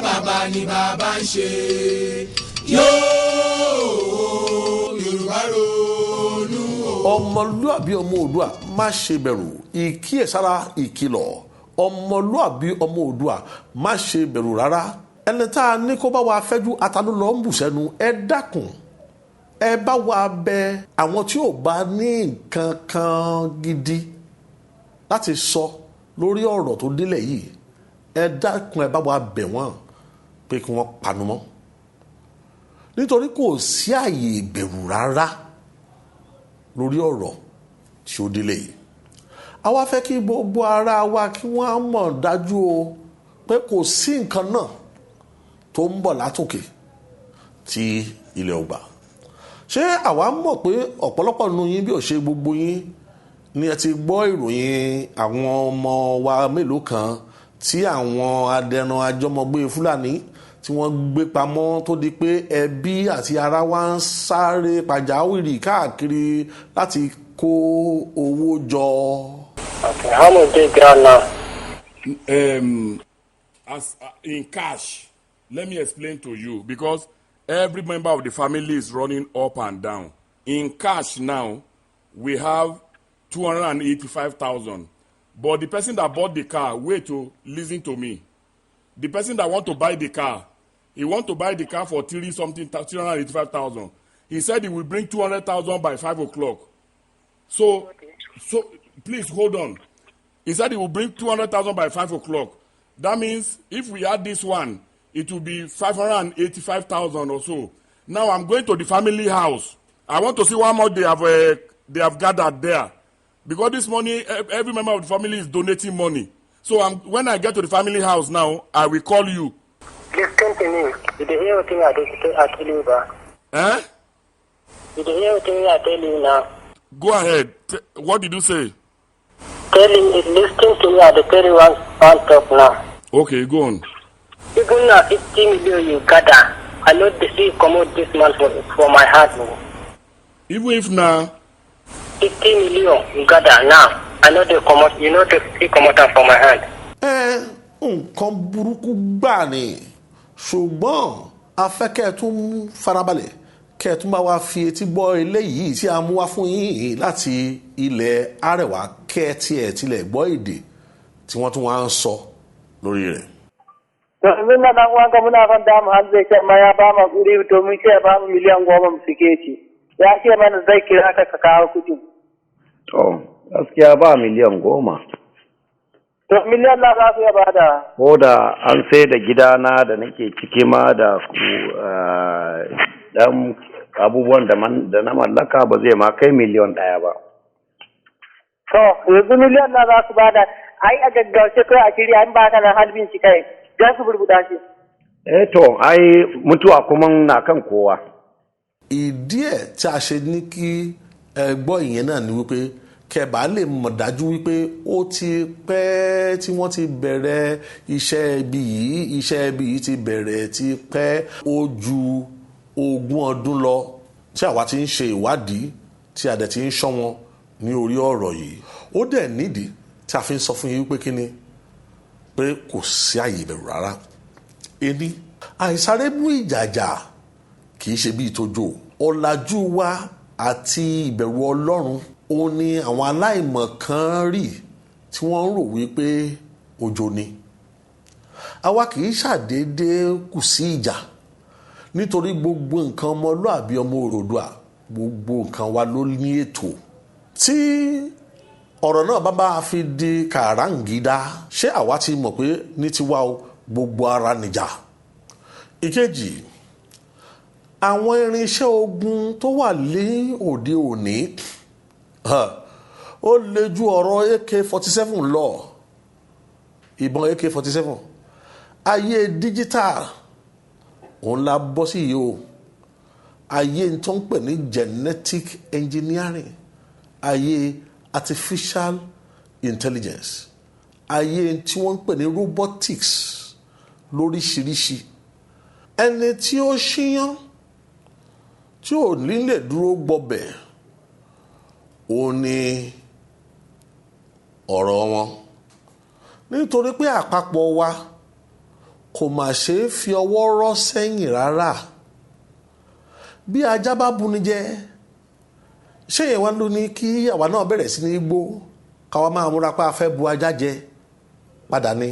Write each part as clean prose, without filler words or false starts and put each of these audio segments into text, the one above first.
Bàbá ni bàbá ń ṣe. Yóò Yorùbá ronú o. Ọmọlúàbí ọmọ Oòduà, má ṣe bẹ̀rù. Ìkíyèsára, ìkìlọ̀. Ọmọlúàbí ọmọ Oòduà, má ṣe bẹ̀rù rárá. Ẹni tá a ní kó bá wa fẹ́jú ata ló lọ ń bù sẹ́nu. Ẹ dákun, ẹ bá wa bẹ àwọn tí ò bá ní nǹkan kan gidi láti sọ lórí ọ̀rọ̀ tó délẹ̀ yìí. Ẹ dákun, ẹ bá wa bẹ̀ wọ́n pé kí wọ́n panu mọ́, nítorí kò sí àyè ìbẹ̀rù rárá lórí ọ̀rọ̀ tí ó délé yìí. Àwa fẹ́ kí gbogbo ara wa kí wọ́n á mọ̀ dájú o pé kò sí nǹkan náà tó ń bọ̀ látòkè tí ilẹ̀ ò gbà. Ṣé àwa mọ̀ pé ọ̀pọ̀lọpọ̀ nínú yín, bí ò ṣe gbogbo yín, ni ẹ ti gbọ́ ìròyìn àwọn ọmọ wa mélòó kan tí àwọn adẹran ajọmọgbé Fúlàní tí wọ́n gbé pamọ́, tó di pé ẹbí àti ará wa ń sáré pàjáwìrì káàkiri láti kó owó jọ? Okay, how much dey ground now? As in cash, let me explain to you, because every member of the family is running up and down. In cash now, we have 285,000. But the person that bought the car, wait to listen to me. The person that want to buy the car, he want to buy the car for three something, 385,000. He said he will bring 200,000 by 5 o'clock. So please hold on. He said he will bring 200,000 by 5 o'clock. That means if we add this one, it will be 585,000 or so. Now I'm going to the family house. I want to see how much they have gathered there. Because this money, every member of the family is donating money. So when I get to the family house now, I will call you. Listen to me. You dey hear wetin I tell you ba? Eh? You dey hear wetin I tell you now? Go ahead. What did you say? Tell him, listen to me. I dey tell you one talk now. Okay, go on. Even na 50 million you gather, I no dey see comot this man for my heart o. Even if now, 50 million you gather now, I no dey comot, you no dey see comot am for my hand. Ẹ nǹkan burúkú gbà ni, ṣùgbọ́n a fẹ́ kẹ́ ẹ tún farabalẹ̀, kẹ́ ẹ tún bá wa fi etí gbọ́ eléyìí tí a mú wá fún yín láti ilẹ̀ Arẹwà, kẹ́ ẹ tiẹ̀ tilẹ̀ gbọ́ èdè tí wọ́n tún wá ń sọ lórí rẹ̀. To, yanzu na dan uwanka muna kwanta mu har zai ce ma ya ba mu kuɗi. To, mun ce ba mu 10 miliyan mu sike shi. Ya ce mana zai kira ka ka kawo kuɗi. To, gaskiya ba 10 miliyan. To, miliyan na za su iya bada? Ko da an sai da gidana da nake ciki ma da dan abubuwan da na mallaka, ba zai ma kai 1 miliyan ba. To, yanzu miliyan na za su bada? Ai a gaggauce kai a shirya, in ba ka nan halbin shi kai za su burbuɗa shi. Eh to, ai mutuwa kuma na kan kowa. Ìdí ẹ̀ tí a ṣe ní kí ẹ gbọ́ ìyẹn náà ni wípé kẹ́ bá lè mọ̀ dájú wípé ó ti pẹ́ tí wọ́n ti bẹ̀rẹ̀ iṣẹ́ ibi yìí. Iṣẹ́ ibi yìí ti bẹ̀rẹ̀ ti pẹ́, ó ju 20 ọdún lọ tí àwa ti ń ṣe ìwádìí, tí a dẹ̀ ti ń ṣọ́ wọn ní orí ọ̀rọ̀ yìí. Ó dẹ̀ nídìí tí a fi ń sọ fún yín wípé kíni pé kò sí àyè ìbẹ̀rù rárá. Ení àìsáré mú ìjàjà kì í ṣe bí ìtọ́jú ọ̀làjú wa àti ìbẹ̀rù Ọlọ́run. Ó ní àwọn aláìmọ̀ kan rí tí wọ́n ń rò wípé òjò ni. Àwa kì í ṣàdédé kù sí ìjà, nítorí gbogbo nǹkan ọmọlúàbí ọmọ Oòduà, gbogbo nǹkan wa ló ní ètò. Tí ọ̀rọ̀ náà bá bá fi di kàráǹgídá, ṣé àwa ti mọ̀ pé ní tiwa o, gbogbo ara nìjà. Ìkejì, àwọn irinṣẹ́ ogun tó wà ní òde òní, ó le ju ọ̀rọ̀ AK-47 lọ, ìbọn AK-47. Ayé digital òun la bọ́ sí yìí o. Ayé tó ń pè ní genetic engineering, ayé artificial intelligence, ayé tí wọ́n ń pè ní robotics lóríṣiríṣi. Ẹni tí ó ṣíyán tí ò ní lè dúró gbọbẹ̀, òun ni ọ̀rọ̀ wọn, nítorí pé àpapọ̀ wa Kò mà ṣe é fi ọwọ́ rọ́ sẹ́yìn rárá. Bí ajá bá buni jẹ, ṣé ìyẹn wá ló ní kí àwa náà bẹ̀rẹ̀ sí ní gbó, káwa máa múra pé a fẹ́ bu ajá jẹ padà ni?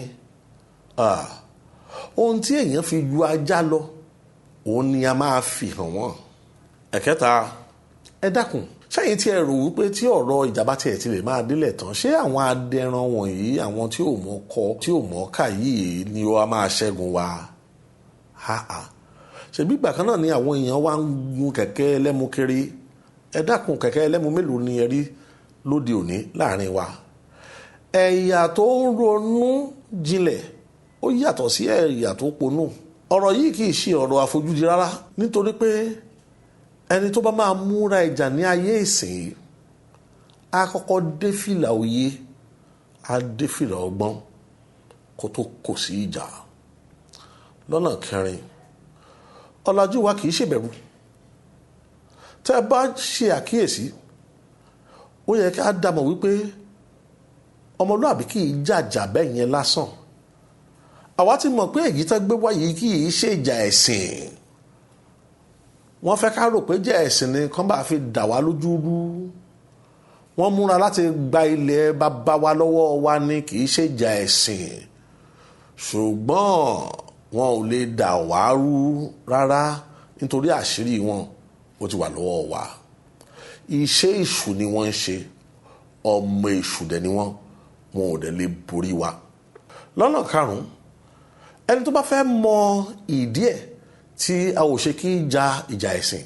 Ohun tí èèyàn fi ju ajá lọ, òun ni a máa fi hàn wọ́n. Ẹ̀kẹta, ẹ dákun, sẹ́yìn tí ẹ rò wípé tí ọ̀rọ̀ ìjàmbá tiẹ̀ ti lè máa délẹ̀ tán, ṣé àwọn adẹran wọ̀nyí, àwọn tí ò mọ̀ kọ, tí ò mọ̀ kà yìí ni ó máa ṣẹ́gun wa? Ṣèbí ìgbà kan náà ni àwọn èèyàn wa ń gun kẹ̀kẹ́ ẹlẹ́mu kiri. Ẹ dákun, kẹ̀kẹ́ ẹlẹ́mu mélòó ni ẹ rí lóde òní láàrin wa? Ẹ̀yà tó ń ronú jinlẹ̀, ó yàtọ̀ sí ẹ̀yà tó ponú. Ọ̀rọ̀ yìí kì í ṣe ọ̀rọ̀ àfojúdi rárá, nítorí pé ẹni tó bá máa múra ìjà ní ayé ìsìn, á kọ́kọ́ dé fìlà òye, á dé fìlà ọgbọ́n kó tó kò sí ìjà. Lọ́nà kẹrin, ọ̀làjú wa kì í ṣèbẹ̀rù. Tẹ́ ẹ bá ṣe àkíyèsí, ó yẹ ká dàmọ̀ wípé ọmọlúàbí kì í jàjà bẹ́ẹ̀ yẹn lásán. Àwa ti mọ̀ pé èyí tó gbé wáyé kì í ṣe ìjà ẹ̀sìn. Wọ́n fẹ́ ká rò pé jẹ́ ẹ̀sìn ni kán bá fi dà wá lójú rú. Wọ́n múra láti gba ilẹ̀ bàbá wa lọ́wọ́ wa ni, kì í ṣe ìjà ẹ̀sìn. Ṣùgbọ́n wọn ò lè dà wá rú rárá, nítorí àṣírí wọn ó ti wà lọ́wọ́ wa. Iṣẹ́ èṣù ni wọ́n ń ṣe, ọmọ èṣù dẹ̀ ni wọ́n, wọn ò dẹ̀ lè borí wa. Lọ́nà karùn-ún, ẹni tó bá fẹ́ mọ ìdí ẹ̀ tí a ò ṣe kí ja ìjà ẹ̀sìn,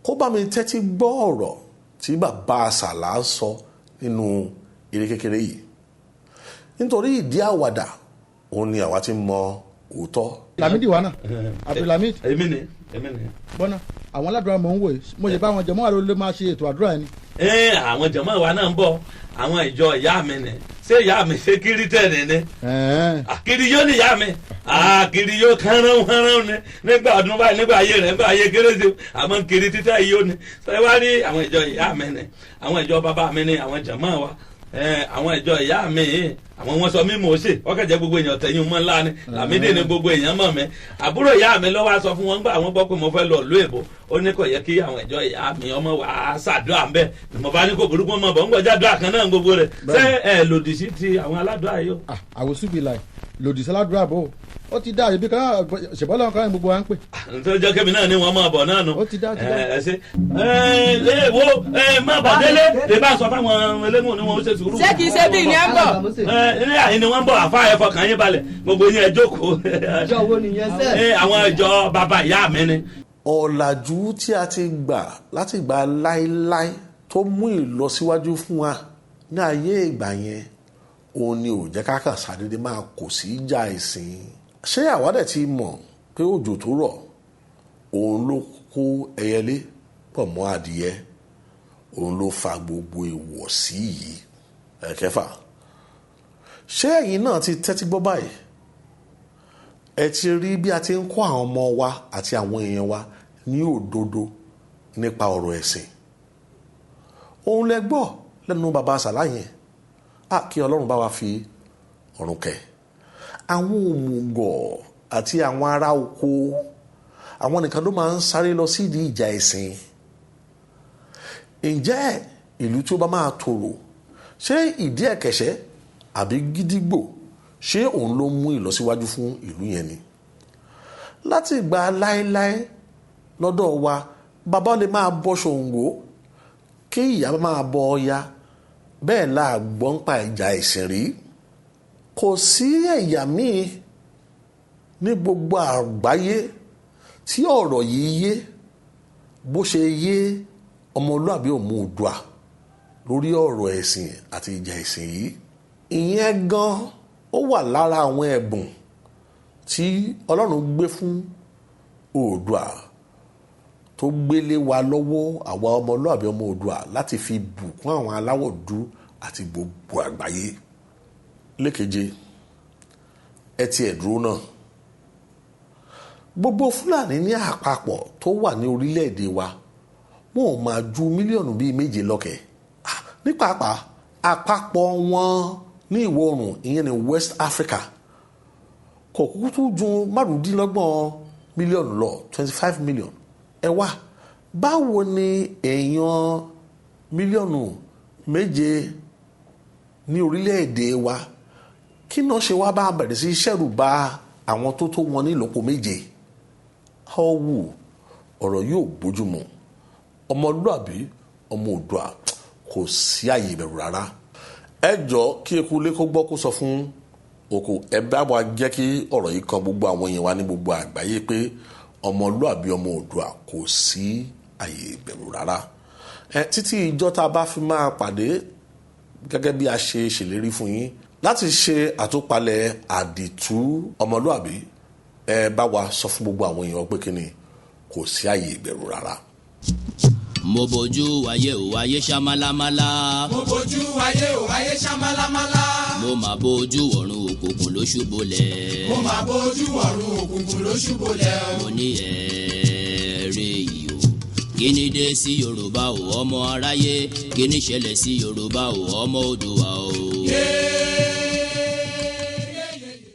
kó bá mi tẹ́tí gbọ́ ọ̀rọ̀ tí bàbá Sàlá sọ nínú eré kékeré yìí, nítorí ìdí àwàdà òun ni àwa ti mọ òótọ́. Lamidi wa náà, Abdulhamid. Èmi ni, èmi ni. Bọ́nà àwọn aládùúrà mò ń wò yìí, mo ṣe bá àwọn jọmọ́ àrò ló máa ṣe ètò àdúrà ẹni. Ẹ àwọn jọmọ́ wa náà ń bọ̀, àwọn ìjọ ìyá mi ni. Ṣé ìyá mi ṣe kírísítẹ́nì ni? Kiriyó ni ìyá mi, kiriyó kánrán kánrán ni. Nígbà ọdún báyìí, nígbà ayé rẹ̀, nígbà ayé kérésì, àmọ́ kiri títà yíyó ni. Ṣé wá rí àwọn ìjọ ìyá mi ni, àwọn ìjọ bàbá mi ni, àwọn jọmọ́ wa, àwọn ìjọ ìyá mi yìí, àwọn wọn sọ mí mò ń ṣe ọkẹ jẹ gbogbo èèyàn tẹ̀yìn mọ́ ńlá ni. Làmídì ni gbogbo èèyàn mọ̀ mí. Àbúrò ìyá mi ló wá sọ fún wọn gbà wọn gbọ́ pé mo fẹ́ lọ ìlú èbó, ó ní kò yẹ kí àwọn ìjọ ìyá mi ọmọ wà á ṣàdúrà ń bẹ̀. Mo bá ní kò burúkú mọ̀ bọ̀ ń gbọ́jà àdúrà kan náà gbogbo rẹ̀. Ṣé ẹ lòdì sí ti àwọn aládùúrà yìí o? Àwòsù bíi láì lòdì sí aládùúrà bò ó ti dá ibi kan ṣèbọ́lá kan gbogbo wa ń pè. Nítorí jẹ́ kébì náà ni wọ́n máa bọ̀ náà nù. Ó ti dá, ti dá. Ẹ ṣe ẹ wo ẹ má bọ̀ délé lè bá sọ fáwọn eléwọ̀n ni wọ́n ó ṣe sùúrù. Ṣé kìí ṣe bí ni ẹ ń bọ̀? Ẹ ní àyè ni wọ́n ń bọ̀, àfa ẹ fọkàn yín balẹ̀, gbogbo yín ẹ jókòó. Ìjọ wo nìyẹn sẹ́? Ẹ àwọn ìjọ bàbá ìyá mi ni. Ọ̀làjú tí a ti gbà láti gbà láéláé tó mú ìlọsíwájú fún wa ní ayé ìgbà yẹn, òun ni ò jẹ́ ká kàn ṣàdédé máa kò sí ìjà ìsìn. Ṣé àwa dẹ̀ ti mọ̀ pé òjò tó rọ̀, òun ló kó ẹyẹlé pọ̀ mọ́ adìyẹ, òun ló fa gbogbo ìwọ̀sí yìí? Ẹ̀kẹfà, ṣé ẹ̀yin náà ti tẹ́tí gbọ́ báyìí? Ẹ ti rí bí a ti ń kọ́ àwọn ọmọ wa àti àwọn èèyàn wa ní òdodo nípa ọ̀rọ̀ ẹ̀sìn. Òun lẹ gbọ́ lẹ́nu bàbá Sàlá yẹn. Á kí Ọlọ́run bá wa fi ọ̀run kẹ́ àwọn òmùgọ̀ àti àwọn ará oko. Àwọn nìkan ló máa ń sáré lọ sídìí ìjà ẹ̀sìn. Ǹjẹ́ ìlú tí ó bá máa tòrò, ṣé ìdí ẹ̀kẹ̀ṣẹ́ àbí gídígbò, ṣé òun ló mú ìlọsíwájú fún ìlú yẹn ni? Láti ìgbà láéláé lọ́dọ̀ wa, bàbá lè máa bọ Ṣàngó, kí ìyá máa bọ Ọya, bẹ́ẹ̀ la gbọ́ ń pa ìjà ẹ̀sìn rí. Kò sí ẹ̀yà míì ní gbogbo àgbáyé tí ọ̀rọ̀ yìí yé bó ṣe yé ọmọlúàbí Oòduà lórí ọ̀rọ̀ ẹ̀sìn àti ìjà ẹ̀sìn yìí. Ìyẹn gan ó wà lára àwọn ẹ̀bùn tí Ọlọ́run gbé fún Oòduà tó gbélé wa lọ́wọ́, àwa ọmọlúàbí ọmọ Oòduà, láti fi bùkún àwọn aláwọ̀ dúdú àti gbogbo àgbáyé. Lẹ́keje, ẹ ti ẹ̀ dúró náà, gbogbo Fúlàní ní àpapọ̀ tó wà ní orílẹ̀-èdè wa, wọn ò máa ju mílíọ̀nù bíi 7 lọ́kẹ̀. Ní pàápàá àpapọ̀ wọn ní ìwọ̀ oòrùn, ìyẹn ní West Africa, Kò kúkú tún ju 25 mílíọ̀nù lọ, 25 million. Ẹ wá, báwo ni èèyàn mílíọ̀nù 7 ní orílẹ̀-èdè wa, kí náà ṣe wá bá bẹ̀rẹ̀ sí ṣẹ̀rù bà àwọn tó tó wọn ní ìlọ́po 7? Ọ̀wù ọ̀rọ̀ yóò bójúmu. Ọmọlúàbí, ọmọ Oòduà, kò sí àyè ìbẹ̀rù rárá. Ẹ jọ, kí eku ilé kó gbọ́, kó sọ fún oko. Ẹ bá wa jẹ́ kí ọ̀rọ̀ yìí kan gbogbo àwọn èèyàn wa ní gbogbo àgbáyé pé ọmọlúàbí, ọmọ Oòduà, kò sí àyè ìbẹ̀rù rárá. Ẹ títí ìjọ tá a bá fi máa pàdé, gẹ́gẹ́ bí a ṣe ṣèlérí fún yín láti ṣe àtúpalẹ̀ àdìtú ọmọlúàbí, ẹ bá wa sọ fún gbogbo àwọn èèyàn pé kí ni, kò sí àyè ìbẹ̀rù rárá. Mo bójú ayé ò, ayé ṣá málámálá. Mo bójú ayé ò, ayé ṣá málámálá. Mo mà bójú ọ̀run, òkùnkùn ló ṣubúlẹ̀. Mo mà bójú ọ̀run, òkùnkùn ló ṣubúlẹ̀ o. Mo ní ẹ̀ẹ́rẹ́ yìí o, kí ni dé sí Yorùbá o, ọmọ aráyé? Kí ni ṣẹlẹ̀ sí Yorùbá o, ọmọ Oòduà o? Yéé.